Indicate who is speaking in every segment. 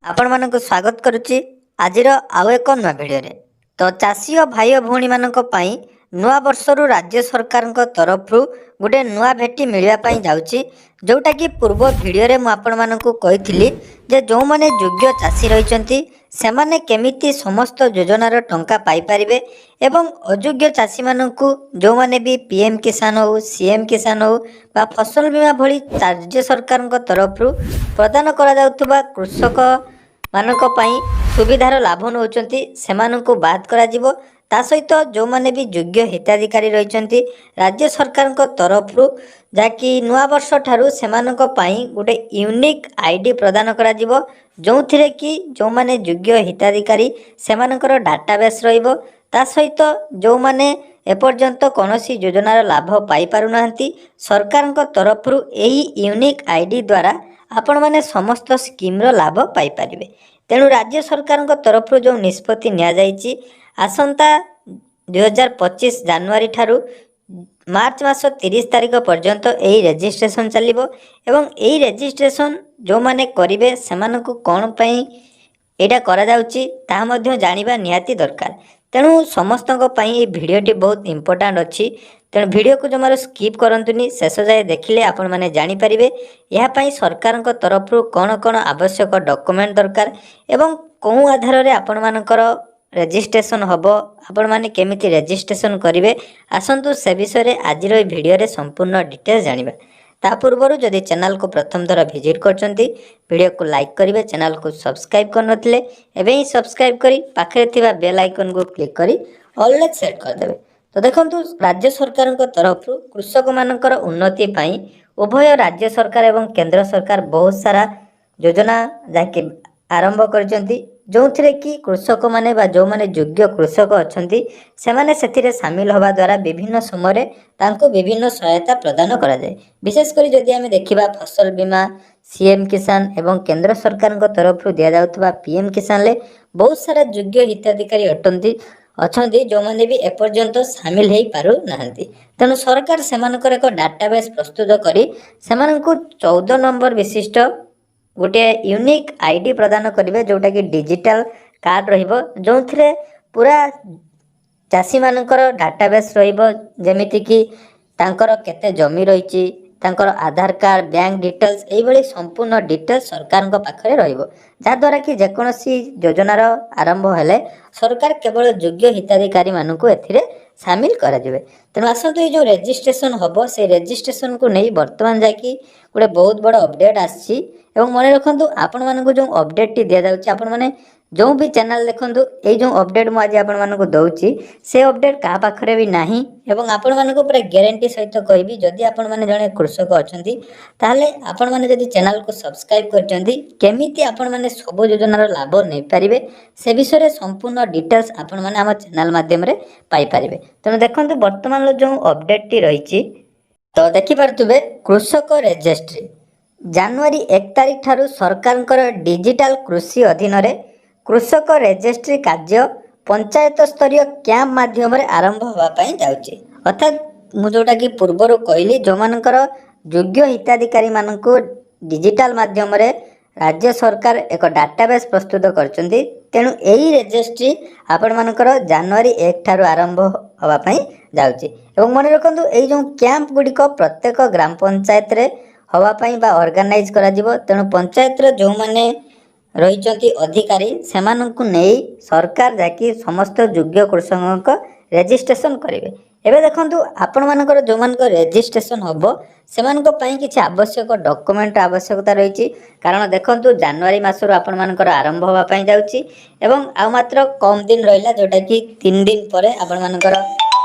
Speaker 1: ଆପଣମାନଙ୍କୁ ସ୍ୱାଗତ କରୁଛି ଆଜିର ଆଉ ଏକ ନୂଆ ଭିଡ଼ିଓରେ। ତ ଚାଷୀ ଓ ଭାଇ ଓ ଭଉଣୀମାନଙ୍କ ପାଇଁ ନୂଆ ବର୍ଷରୁ ରାଜ୍ୟ ସରକାରଙ୍କ ତରଫରୁ ଗୋଟେ ନୂଆ ଭେଟି ମିଳିବା ପାଇଁ ଯାଉଛି, ଯେଉଁଟାକି ପୂର୍ବ ଭିଡ଼ିଓରେ ମୁଁ ଆପଣମାନଙ୍କୁ କହିଥିଲି ଯେ ଯେଉଁମାନେ ଯୋଗ୍ୟ ଚାଷୀ ରହିଛନ୍ତି, ସେମାନେ କେମିତି ସମସ୍ତ ଯୋଜନାର ଟଙ୍କା ପାଇପାରିବେ ଏବଂ ଅଯୋଗ୍ୟ ଚାଷୀମାନଙ୍କୁ, ଯେଉଁମାନେ ବି ପିଏମ୍ କିଷାନ ହେଉ, ସିଏମ୍ କିଷାନ ହେଉ ବା ଫସଲ ବୀମା ଭଳି ରାଜ୍ୟ ସରକାରଙ୍କ ତରଫରୁ ପ୍ରଦାନ କରାଯାଉଥିବା କୃଷକ ମାନଙ୍କ ପାଇଁ ସୁବିଧାର ଲାଭ ନେଉଛନ୍ତି, ସେମାନଙ୍କୁ ବାଦ କରାଯିବ। ତା ସହିତ ଯେଉଁମାନେ ବି ଯୋଗ୍ୟ ହିତାଧିକାରୀ ରହିଛନ୍ତି, ରାଜ୍ୟ ସରକାରଙ୍କ ତରଫରୁ ଯାହାକି ନୂଆବର୍ଷ ଠାରୁ ସେମାନଙ୍କ ପାଇଁ ଗୋଟେ ୟୁନିକ୍ ଆଇଡି ପ୍ରଦାନ କରାଯିବ, ଯେଉଁଥିରେ କି ଯେଉଁମାନେ ଯୋଗ୍ୟ ହିତାଧିକାରୀ ସେମାନଙ୍କର ଡାଟାବେସ୍ ରହିବ। ତା ସହିତ ଯେଉଁମାନେ ଏପର୍ଯ୍ୟନ୍ତ କୌଣସି ଯୋଜନାର ଲାଭ ପାଇପାରୁନାହାନ୍ତି, ସରକାରଙ୍କ ତରଫରୁ ଏହି ୟୁନିକ୍ ଆଇଡି ଦ୍ୱାରା ଆପଣମାନେ ସମସ୍ତ ସ୍କିମ୍ର ଲାଭ ପାଇପାରିବେ। ତେଣୁ ରାଜ୍ୟ ସରକାରଙ୍କ ତରଫରୁ ଯେଉଁ ନିଷ୍ପତ୍ତି ନିଆଯାଇଛି, ଆସନ୍ତା 2025 ଜାନୁଆରୀ ଠାରୁ ମାର୍ଚ୍ଚ ମାସ 30 ତାରିଖ ପର୍ଯ୍ୟନ୍ତ ଏହି ରେଜିଷ୍ଟ୍ରେସନ୍ ଚାଲିବ ଏବଂ ଏହି ରେଜିଷ୍ଟ୍ରେସନ୍ ଯେଉଁମାନେ କରିବେ, ସେମାନଙ୍କୁ କ'ଣ ପାଇଁ ଏଇଟା କରାଯାଉଛି, ତାହା ମଧ୍ୟ ଜାଣିବା ନିହାତି ଦରକାର। ତେଣୁ ସମସ୍ତଙ୍କ ପାଇଁ ଏହି ଭିଡ଼ିଓଟି ବହୁତ ଇମ୍ପୋର୍ଟାଣ୍ଟ ଅଛି। ତେଣୁ ଭିଡ଼ିଓକୁ ଜମାରୁ ସ୍କିପ୍ କରନ୍ତୁନି, ଶେଷ ଯାଏ ଦେଖିଲେ ଆପଣମାନେ ଜାଣିପାରିବେ ଏହା ପାଇଁ ସରକାରଙ୍କ ତରଫରୁ କ'ଣ କ'ଣ ଆବଶ୍ୟକ ଡକୁମେଣ୍ଟ ଦରକାର ଏବଂ କେଉଁ ଆଧାରରେ ଆପଣମାନଙ୍କର ରେଜିଷ୍ଟ୍ରେସନ୍ ହେବ, ଆପଣମାନେ କେମିତି ରେଜିଷ୍ଟ୍ରେସନ୍ କରିବେ। ଆସନ୍ତୁ, ସେ ବିଷୟରେ ଆଜିର ଏହି ଭିଡ଼ିଓରେ ସମ୍ପୂର୍ଣ୍ଣ ଡିଟେଲ୍ସ ଜାଣିବା। ତା ପୂର୍ବରୁ ଯଦି ଚ୍ୟାନେଲକୁ ପ୍ରଥମ ଥର ଭିଜିଟ୍ କରୁଛନ୍ତି, ଭିଡ଼ିଓକୁ ଲାଇକ୍ କରିବେ। ଚ୍ୟାନେଲକୁ ସବସ୍କ୍ରାଇବ୍ କରିନଥିଲେ ଏବେ ହିଁ ସବସ୍କ୍ରାଇବ୍ କରି ପାଖରେ ଥିବା ବେଲ୍ ଆଇକନ୍କୁ କ୍ଲିକ୍ କରି ଅଲ୍ରେ ସେଟ୍ କରିଦେବେ। ତ ଦେଖନ୍ତୁ, ରାଜ୍ୟ ସରକାରଙ୍କ ତରଫରୁ କୃଷକମାନଙ୍କର ଉନ୍ନତି ପାଇଁ ଉଭୟ ରାଜ୍ୟ ସରକାର ଏବଂ କେନ୍ଦ୍ର ସରକାର ବହୁତ ସାରା ଯୋଜନା ଯାହାକି ଆରମ୍ଭ କରିଛନ୍ତି, ଯେଉଁଥିରେ କି କୃଷକମାନେ ବା ଯେଉଁମାନେ ଯୋଗ୍ୟ କୃଷକ ଅଛନ୍ତି, ସେମାନେ ସେଥିରେ ସାମିଲ ହେବା ଦ୍ୱାରା ବିଭିନ୍ନ ସମୟରେ ତାଙ୍କୁ ବିଭିନ୍ନ ସହାୟତା ପ୍ରଦାନ କରାଯାଏ। ବିଶେଷ କରି ଯଦି ଆମେ ଦେଖିବା, ଫସଲ ବୀମା, ସିଏମ୍ କିଷାନ ଏବଂ କେନ୍ଦ୍ର ସରକାରଙ୍କ ତରଫରୁ ଦିଆଯାଉଥିବା ପିଏମ୍ କିଷାନରେ ବହୁତ ସାରା ଯୋଗ୍ୟ ହିତାଧିକାରୀ ଅଛନ୍ତି, ଯେଉଁମାନେ ବି ଏପର୍ଯ୍ୟନ୍ତ ସାମିଲ ହେଇପାରୁନାହାନ୍ତି। ତେଣୁ ସରକାର ସେମାନଙ୍କର ଏକ ଡାଟାବେସ୍ ପ୍ରସ୍ତୁତ କରି ସେମାନଙ୍କୁ 14 ନମ୍ବର ବିଶିଷ୍ଟ ଗୋଟିଏ ୟୁନିକ୍ ଆଇଡି ପ୍ରଦାନ କରିବେ, ଯେଉଁଟାକି ଡିଜିଟାଲ କାର୍ଡ଼ ରହିବ, ଯେଉଁଥିରେ ପୁରା ଚାଷୀମାନଙ୍କର ଡାଟାବେସ୍ ରହିବ, ଯେମିତିକି ତାଙ୍କର କେତେ ଜମି ରହିଛି, ତାଙ୍କର ଆଧାର କାର୍ଡ଼, ବ୍ୟାଙ୍କ ଡିଟେଲ୍ସ, ଏଇଭଳି ସମ୍ପୂର୍ଣ୍ଣ ଡିଟେଲ୍ସ ସରକାରଙ୍କ ପାଖରେ ରହିବ, ଯାହାଦ୍ୱାରା କି ଯେକୌଣସି ଯୋଜନାର ଆରମ୍ଭ ହେଲେ ସରକାର କେବଳ ଯୋଗ୍ୟ ହିତାଧିକାରୀମାନଙ୍କୁ ଏଥିରେ ସାମିଲ କରାଯିବେ। ତେଣୁ ଆସନ୍ତୁ, ଏଇ ଯେଉଁ ରେଜିଷ୍ଟ୍ରେସନ୍ ହେବ, ସେଇ ରେଜିଷ୍ଟ୍ରେସନକୁ ନେଇ ବର୍ତ୍ତମାନ ଯାଇକି ଗୋଟେ ବହୁତ ବଡ଼ ଅପଡ଼େଟ୍ ଆସିଛି। ଏବଂ ମନେ ରଖନ୍ତୁ, ଆପଣମାନଙ୍କୁ ଯେଉଁ ଅପଡ଼େଟ୍ଟି ଦିଆଯାଉଛି, ଆପଣମାନେ ଯେଉଁ ବି ଚ୍ୟାନେଲ୍ ଦେଖନ୍ତୁ, ଏଇ ଯେଉଁ ଅପଡ଼େଟ୍ ମୁଁ ଆଜି ଆପଣମାନଙ୍କୁ ଦେଉଛି, ସେ ଅପଡ଼େଟ୍ କାହା ପାଖରେ ବି ନାହିଁ। ଏବଂ ଆପଣମାନଙ୍କୁ ପୁରା ଗ୍ୟାରେଣ୍ଟି ସହିତ କହିବି, ଯଦି ଆପଣମାନେ ଜଣେ କୃଷକ ଅଛନ୍ତି, ତାହେଲେ ଆପଣମାନେ ଯଦି ଚ୍ୟାନେଲକୁ ସବସ୍କ୍ରାଇବ୍ କରିଛନ୍ତି, କେମିତି ଆପଣମାନେ ସବୁ ଯୋଜନାର ଲାଭ ନେଇପାରିବେ, ସେ ବିଷୟରେ ସମ୍ପୂର୍ଣ୍ଣ ଡିଟେଲ୍ସ ଆପଣମାନେ ଆମ ଚ୍ୟାନେଲ୍ ମାଧ୍ୟମରେ ପାଇପାରିବେ। ତେଣୁ ଦେଖନ୍ତୁ, ବର୍ତ୍ତମାନର ଯେଉଁ ଅପଡ଼େଟ୍ଟି ରହିଛି, ତ ଦେଖିପାରୁଥିବେ, କୃଷକ ରେଜିଷ୍ଟ୍ରି ଜାନୁଆରୀ 1 ତାରିଖ ଠାରୁ ସରକାରଙ୍କର ଡିଜିଟାଲ କୃଷି ଅଧୀନରେ କୃଷକ ରେଜିଷ୍ଟ୍ରି କାର୍ଯ୍ୟ ପଞ୍ଚାୟତ ସ୍ତରୀୟ କ୍ୟାମ୍ପ ମାଧ୍ୟମରେ ଆରମ୍ଭ ହେବା ପାଇଁ ଯାଉଛି। ଅର୍ଥାତ୍ ମୁଁ ଯେଉଁଟାକି ପୂର୍ବରୁ କହିଲି, ଯେଉଁମାନଙ୍କର ଯୋଗ୍ୟ ହିତାଧିକାରୀମାନଙ୍କୁ ଡିଜିଟାଲ ମାଧ୍ୟମରେ ରାଜ୍ୟ ସରକାର ଏକ ଡାଟାବେସ୍ ପ୍ରସ୍ତୁତ କରିଛନ୍ତି। ତେଣୁ ଏହି ରେଜିଷ୍ଟ୍ରି ଆପଣମାନଙ୍କର ଜାନୁଆରୀ 1 ଠାରୁ ଆରମ୍ଭ ହେବା ପାଇଁ ଯାଉଛି। ଏବଂ ମନେ ରଖନ୍ତୁ, ଏଇ ଯେଉଁ କ୍ୟାମ୍ପ ଗୁଡ଼ିକ ପ୍ରତ୍ୟେକ ଗ୍ରାମ ପଞ୍ଚାୟତରେ ହେବା ପାଇଁ ବା ଅର୍ଗାନାଇଜ୍ କରାଯିବ। ତେଣୁ ପଞ୍ଚାୟତର ଯେଉଁମାନେ ରହିଛନ୍ତି ଅଧିକାରୀ, ସେମାନଙ୍କୁ ନେଇ ସରକାର ଯାହାକି ସମସ୍ତ ଯୋଗ୍ୟ କୃଷକଙ୍କ ରେଜିଷ୍ଟ୍ରେସନ୍ କରିବେ। ଏବେ ଦେଖନ୍ତୁ, ଆପଣମାନଙ୍କର ଯେଉଁମାନଙ୍କ ରେଜିଷ୍ଟ୍ରେସନ୍ ହେବ, ସେମାନଙ୍କ ପାଇଁ କିଛି ଆବଶ୍ୟକ ଡକୁମେଣ୍ଟ ଆବଶ୍ୟକତା ରହିଛି। କାରଣ ଦେଖନ୍ତୁ, ଜାନୁଆରୀ ମାସରୁ ଆପଣମାନଙ୍କର ଆରମ୍ଭ ହେବା ପାଇଁ ଯାଉଛି ଏବଂ ଆଉ ମାତ୍ର କମ୍ ଦିନ ରହିଲା, ଯେଉଁଟାକି 3 ଦିନ ପରେ ଆପଣମାନଙ୍କର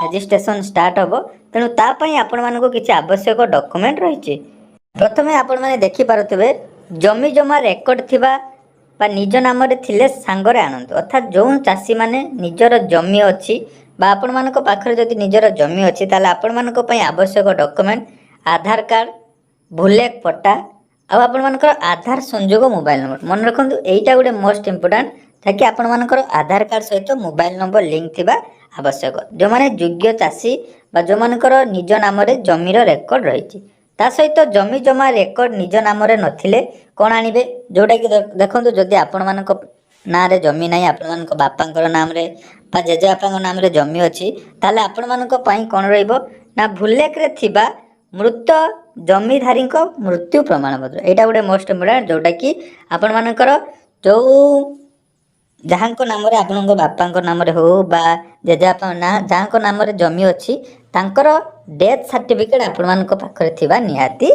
Speaker 1: ରେଜିଷ୍ଟ୍ରେସନ୍ ଷ୍ଟାର୍ଟ ହେବ। ତେଣୁ ତା ପାଇଁ ଆପଣମାନଙ୍କୁ କିଛି ଆବଶ୍ୟକ ଡକୁମେଣ୍ଟ ରହିଛି। ପ୍ରଥମେ ଆପଣମାନେ ଦେଖିପାରୁଥିବେ, ଜମି ଜମା ରେକର୍ଡ଼ ଥିବା ବା ନିଜ ନାମରେ ଥିଲେ ସାଙ୍ଗରେ ଆଣନ୍ତୁ। ଅର୍ଥାତ୍ ଯେଉଁ ଚାଷୀମାନେ ନିଜର ଜମି ଅଛି ବା ଆପଣମାନଙ୍କ ପାଖରେ ଯଦି ନିଜର ଜମି ଅଛି, ତାହେଲେ ଆପଣମାନଙ୍କ ପାଇଁ ଆବଶ୍ୟକ ଡକୁମେଣ୍ଟ ଆଧାର କାର୍ଡ଼, ଭୂଲେଖ ପଟ୍ଟା ଆଉ ଆପଣମାନଙ୍କର ଆଧାର ସଂଯୋଗ ମୋବାଇଲ ନମ୍ବର। ମନେ ରଖନ୍ତୁ, ଏଇଟା ଗୋଟେ ମୋଷ୍ଟ ଇମ୍ପୋର୍ଟାଣ୍ଟ, ଯାହାକି ଆପଣମାନଙ୍କର ଆଧାର କାର୍ଡ଼ ସହିତ ମୋବାଇଲ ନମ୍ବର ଲିଙ୍କ ଥିବା ଆବଶ୍ୟକ, ଯେଉଁମାନେ ଯୋଗ୍ୟ ଚାଷୀ ବା ଯେଉଁମାନଙ୍କର ନିଜ ନାମରେ ଜମିର ରେକର୍ଡ଼ ରହିଛି। ତା ସହିତ ଜମି ଜମା ରେକର୍ଡ଼ ନିଜ ନାମରେ ନଥିଲେ କ'ଣ ଆଣିବେ? ଯେଉଁଟାକି ଦେଖନ୍ତୁ, ଯଦି ଆପଣମାନଙ୍କ ନାଁରେ ଜମି ନାହିଁ, ଆପଣମାନଙ୍କ ବାପାଙ୍କର ନାମରେ ବା ଜେଜେବାପାଙ୍କ ନାମରେ ଜମି ଅଛି, ତାହେଲେ ଆପଣମାନଙ୍କ ପାଇଁ କ'ଣ ରହିବ ନା ଭୁଲେଖରେ ଥିବା ମୃତ ଜମିଧାରୀଙ୍କ ମୃତ୍ୟୁ ପ୍ରମାଣପତ୍ର। ଏଇଟା ଗୋଟେ ମୋଷ୍ଟ ଇମ୍ପୋର୍ଟାଣ୍ଟ, ଯେଉଁଟାକି ଆପଣମାନଙ୍କର ଯେଉଁ ଯାହାଙ୍କ ନାମରେ, ଆପଣଙ୍କ ବାପାଙ୍କ ନାମରେ ହେଉ ବା ଜେଜେବାପାଙ୍କ ନାଁ, ଯାହାଙ୍କ ନାମରେ ଜମି ଅଛି, ତାଙ୍କର ଡେଥ୍ ସାର୍ଟିଫିକେଟ୍ ଆପଣମାନଙ୍କ ପାଖରେ ଥିବା ନିହାତି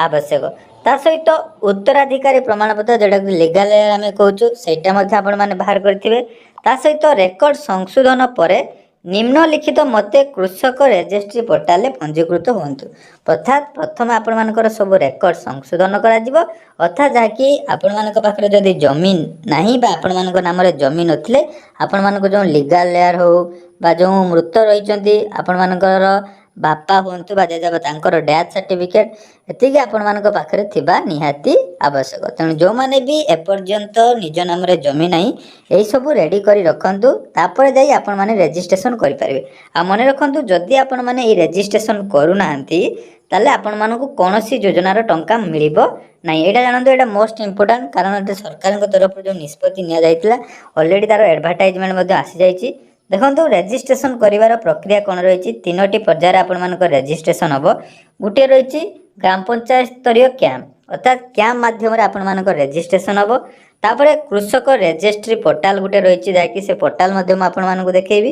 Speaker 1: ଆବଶ୍ୟକ। ତା ସହିତ ଉତ୍ତରାଧିକାରୀ ପ୍ରମାଣପତ୍ର, ଯେଉଁଟାକି ଲିଗାଲ ଆମେ କହୁଛୁ, ସେଇଟା ମଧ୍ୟ ଆପଣମାନେ ବାହାର କରିଥିବେ। ତା ସହିତ ରେକର୍ଡ଼ ସଂଶୋଧନ ପରେ ନିମ୍ନଲିଖିତ ମତେ କୃଷକ ରେଜିଷ୍ଟ୍ରି ପୋର୍ଟାଲରେ ପଞ୍ଜୀକୃତ ହୁଅନ୍ତୁ। ଅର୍ଥାତ୍ ପ୍ରଥମେ ଆପଣମାନଙ୍କର ସବୁ ରେକର୍ଡ଼ ସଂଶୋଧନ କରାଯିବ। ଅର୍ଥାତ୍ ଯାହାକି ଆପଣମାନଙ୍କ ପାଖରେ ଯଦି ଜମି ନାହିଁ ବା ଆପଣମାନଙ୍କ ନାମରେ ଜମି ନଥିଲେ, ଆପଣମାନଙ୍କୁ ଯେଉଁ ଲିଗାଲ ଏୟାର ହେଉ ବା ଯେଉଁ ମୃତ ରହିଛନ୍ତି, ଆପଣମାନଙ୍କର ବାପା ହୁଅନ୍ତୁ ବା ଜେଜେବାପା, ତାଙ୍କର ଡେଥ୍ ସାର୍ଟିଫିକେଟ୍ ଏତିକି ଆପଣମାନଙ୍କ ପାଖରେ ଥିବା ନିହାତି ଆବଶ୍ୟକ। ତେଣୁ ଯେଉଁମାନେ ବି ଏପର୍ଯ୍ୟନ୍ତ ନିଜ ନାମରେ ଜମି ନାହିଁ, ଏହିସବୁ ରେଡ଼ି କରି ରଖନ୍ତୁ, ତାପରେ ଯାଇ ଆପଣମାନେ ରେଜିଷ୍ଟ୍ରେସନ୍ କରିପାରିବେ। ଆଉ ମନେ ରଖନ୍ତୁ, ଯଦି ଆପଣମାନେ ଏଇ ରେଜିଷ୍ଟ୍ରେସନ୍ କରୁନାହାନ୍ତି, ତାହେଲେ ଆପଣମାନଙ୍କୁ କୌଣସି ଯୋଜନାର ଟଙ୍କା ମିଳିବ ନାହିଁ। ଏଇଟା ଜାଣନ୍ତୁ, ଏଇଟା ମୋଷ୍ଟ ଇମ୍ପୋର୍ଟାଣ୍ଟ, କାରଣ ଏଟା ସରକାରଙ୍କ ତରଫରୁ ଯେଉଁ ନିଷ୍ପତ୍ତି ନିଆଯାଇଥିଲା, ଅଲରେଡ଼ି ତା'ର ଆଡ଼ଭର୍ଟାଇଜମେଣ୍ଟ ମଧ୍ୟ ଆସିଯାଇଛି। ଦେଖନ୍ତୁ, ରେଜିଷ୍ଟ୍ରେସନ୍ କରିବାର ପ୍ରକ୍ରିୟା କ'ଣ ରହିଛି? ତିନୋଟି ପର୍ଯ୍ୟାୟରେ ଆପଣମାନଙ୍କ ରେଜିଷ୍ଟ୍ରେସନ୍ ହେବ। ଗୋଟିଏ ରହିଛି ଗ୍ରାମ ପଞ୍ଚାୟତ ସ୍ତରୀୟ କ୍ୟାମ୍ପ, ଅର୍ଥାତ୍ କ୍ୟାମ୍ପ ମାଧ୍ୟମରେ ଆପଣମାନଙ୍କ ରେଜିଷ୍ଟ୍ରେସନ୍ ହେବ। ତାପରେ କୃଷକ ରେଜିଷ୍ଟ୍ରି ପୋର୍ଟାଲ ଗୋଟେ ରହିଛି, ଯାହାକି ସେ ପୋର୍ଟାଲ ମଧ୍ୟ ମୁଁ ଆପଣମାନଙ୍କୁ ଦେଖେଇବି,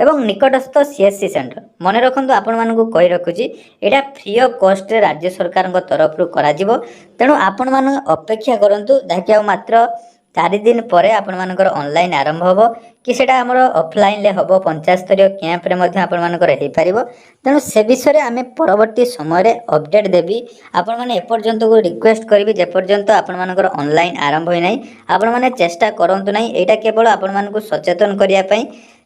Speaker 1: ଏବଂ ନିକଟସ୍ଥ ସିଏସ୍ସି ସେଣ୍ଟର। ମନେ ରଖନ୍ତୁ, ଆପଣମାନଙ୍କୁ କହି ରଖୁଛି, ଏଇଟା ଫ୍ରି ଅଫ୍ କଷ୍ଟରେ ରାଜ୍ୟ ସରକାରଙ୍କ ତରଫରୁ କରାଯିବ। ତେଣୁ ଆପଣମାନେ ଅପେକ୍ଷା କରନ୍ତୁ, ଯାହାକି ଆଉ ମାତ୍ର 4 ଦିନ ପରେ ଆପଣମାନଙ୍କର ଅନଲାଇନ୍ ଆରମ୍ଭ ହେବ କି ସେଇଟା ଆମର ଅଫଲାଇନ୍ରେ ହେବ, ପଞ୍ଚାୟତ ସ୍ତରୀୟ କ୍ୟାମ୍ପରେ ମଧ୍ୟ ଆପଣମାନଙ୍କର ହେଇପାରିବ। ତେଣୁ ସେ ବିଷୟରେ ଆମେ ପରବର୍ତ୍ତୀ ସମୟରେ ଅପଡ଼େଟ୍ ଦେବି। ଆପଣମାନେ ଏପର୍ଯ୍ୟନ୍ତକୁ ରିକ୍ୱେଷ୍ଟ କରିବି, ଯେପର୍ଯ୍ୟନ୍ତ ଆପଣମାନଙ୍କର ଅନଲାଇନ୍ ଆରମ୍ଭ ହୋଇନାହିଁ, ଆପଣମାନେ ଚେଷ୍ଟା କରନ୍ତୁ ନାହିଁ। ଏଇଟା କେବଳ ଆପଣମାନଙ୍କୁ ସଚେତନ କରିବା ପାଇଁ।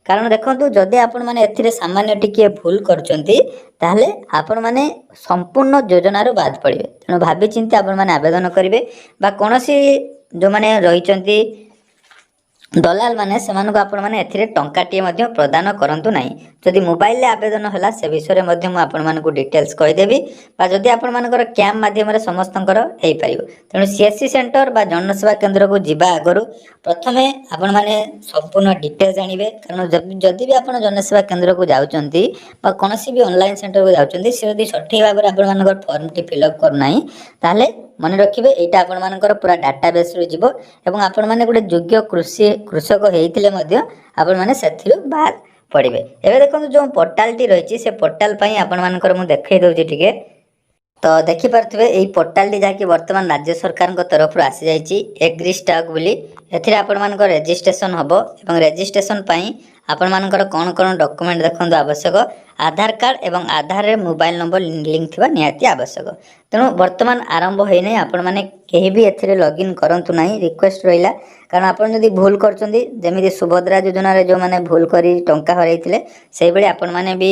Speaker 1: କାରଣ ଦେଖନ୍ତୁ, ଯଦି ଆପଣମାନେ ଏଥିରେ ସାମାନ୍ୟ ଟିକିଏ ଭୁଲ କରୁଛନ୍ତି, ତାହେଲେ ଆପଣମାନେ ସମ୍ପୂର୍ଣ୍ଣ ଯୋଜନାରୁ ବାଦ ପଡ଼ିବେ। ତେଣୁ ଭାବିଚିନ୍ତି ଆପଣମାନେ ଆବେଦନ କରିବେ ବା କୌଣସି ଯେଉଁମାନେ ରହିଛନ୍ତି ଦଲାଲ ମାନେ, ସେମାନଙ୍କୁ ଆପଣମାନେ ଏଥିରେ ଟଙ୍କାଟିଏ ମଧ୍ୟ ପ୍ରଦାନ କରନ୍ତୁ ନାହିଁ। ଯଦି ମୋବାଇଲରେ ଆବେଦନ ହେଲା, ସେ ବିଷୟରେ ମଧ୍ୟ ମୁଁ ଆପଣମାନଙ୍କୁ ଡିଟେଲ୍ସ କହିଦେବି, ବା ଯଦି ଆପଣମାନଙ୍କର କ୍ୟାମ୍ପ ମାଧ୍ୟମରେ ସମସ୍ତଙ୍କର ହେଇପାରିବ। ତେଣୁ ସିଏସ୍ସି ସେଣ୍ଟର ବା ଜନସେବା କେନ୍ଦ୍ରକୁ ଯିବା ଆଗରୁ ପ୍ରଥମେ ଆପଣମାନେ ସମ୍ପୂର୍ଣ୍ଣ ଡିଟେଲ୍ସ ଜାଣିବେ। କାରଣ ଯଦି ବି ଆପଣ ଜନସେବା କେନ୍ଦ୍ରକୁ ଯାଉଛନ୍ତି ବା କୌଣସି ବି ଅନଲାଇନ୍ ସେଣ୍ଟରକୁ ଯାଉଛନ୍ତି, ସେ ଯଦି ସଠିକ୍ ଭାବରେ ଆପଣମାନଙ୍କର ଫର୍ମଟି ଫିଲ୍ଅପ୍ କରୁନାହିଁ, ତାହେଲେ ମନେ ରଖିବେ, ଏଇଟା ଆପଣମାନଙ୍କର ପୁରା ଡାଟାବେସ୍ରୁ ଯିବ ଏବଂ ଆପଣମାନେ ଗୋଟେ ଯୋଗ୍ୟ କୃଷକ ହେଇଥିଲେ ମଧ୍ୟ ଆପଣମାନେ ସେଥିରୁ ବାଦ ପଡ଼ିବେ। ଏବେ ଦେଖନ୍ତୁ, ଯେଉଁ ପୋର୍ଟାଲଟି ରହିଛି, ସେ ପୋର୍ଟାଲ ପାଇଁ ଆପଣମାନଙ୍କର ମୁଁ ଦେଖାଇ ଦେଉଛି ଟିକେ। ତ ଦେଖିପାରୁଥିବେ ଏଇ ପୋର୍ଟାଲଟି, ଯାହାକି ବର୍ତ୍ତମାନ ରାଜ୍ୟ ସରକାରଙ୍କ ତରଫରୁ ଆସିଯାଇଛି ଏଗ୍ରି ଷ୍ଟାକ୍ ବୋଲି। ଏଥିରେ ଆପଣମାନଙ୍କ ରେଜିଷ୍ଟ୍ରେସନ୍ ହେବ ଏବଂ ରେଜିଷ୍ଟ୍ରେସନ୍ ପାଇଁ ଆପଣମାନଙ୍କର କ'ଣ କ'ଣ ଡକୁମେଣ୍ଟ ଦେଖନ୍ତୁ ଆବଶ୍ୟକ। ଆଧାର କାର୍ଡ଼ ଏବଂ ଆଧାରରେ ମୋବାଇଲ ନମ୍ବର ଲିଙ୍କ ଥିବା ନିହାତି ଆବଶ୍ୟକ। ତେଣୁ ବର୍ତ୍ତମାନ ଆରମ୍ଭ ହୋଇନାହିଁ, ଆପଣମାନେ କେହି ବି ଏଥିରେ ଲଗ୍ଇନ୍ କରନ୍ତୁ ନାହିଁ, ରିକ୍ୱେଷ୍ଟ ରହିଲା। କାରଣ ଆପଣ ଯଦି ଭୁଲ କରୁଛନ୍ତି, ଯେମିତି ସୁଭଦ୍ରା ଯୋଜନାରେ ଯେଉଁମାନେ ଭୁଲ କରି ଟଙ୍କା ହରାଇଥିଲେ, ସେଇଭଳି ଆପଣମାନେ ବି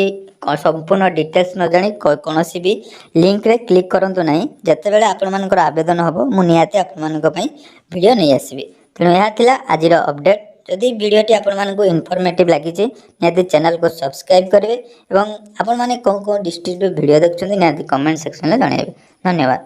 Speaker 1: ସମ୍ପୂର୍ଣ୍ଣ ଡିଟେଲ୍ସ ନ ଜାଣି କୌଣସି ବି ଲିଙ୍କରେ କ୍ଲିକ୍ କରନ୍ତୁ ନାହିଁ। ଯେତେବେଳେ ଆପଣମାନଙ୍କର ଆବେଦନ ହେବ, ମୁଁ ନିହାତି ଆପଣମାନଙ୍କ ପାଇଁ ଭିଡ଼ିଓ ନେଇ ଆସିବି। ତେଣୁ ଏହା ଥିଲା ଆଜିର ଅପଡ଼େଟ୍। ଯଦି ଭିଡ଼ିଓଟି ଆପଣମାନଙ୍କୁ ଇନଫର୍ମେଟିଭ୍ ଲାଗିଛି, ନିହାତି ଚ୍ୟାନେଲକୁ ସବସ୍କ୍ରାଇବ୍ କରିବେ ଏବଂ ଆପଣମାନେ କେଉଁ କେଉଁ ଡିଷ୍ଟ୍ରିକ୍ଟରୁ ଭିଡ଼ିଓ ଦେଖୁଛନ୍ତି, ନିହାତି କମେଣ୍ଟ ସେକ୍ସନରେ ଜଣାଇବେ। ଧନ୍ୟବାଦ।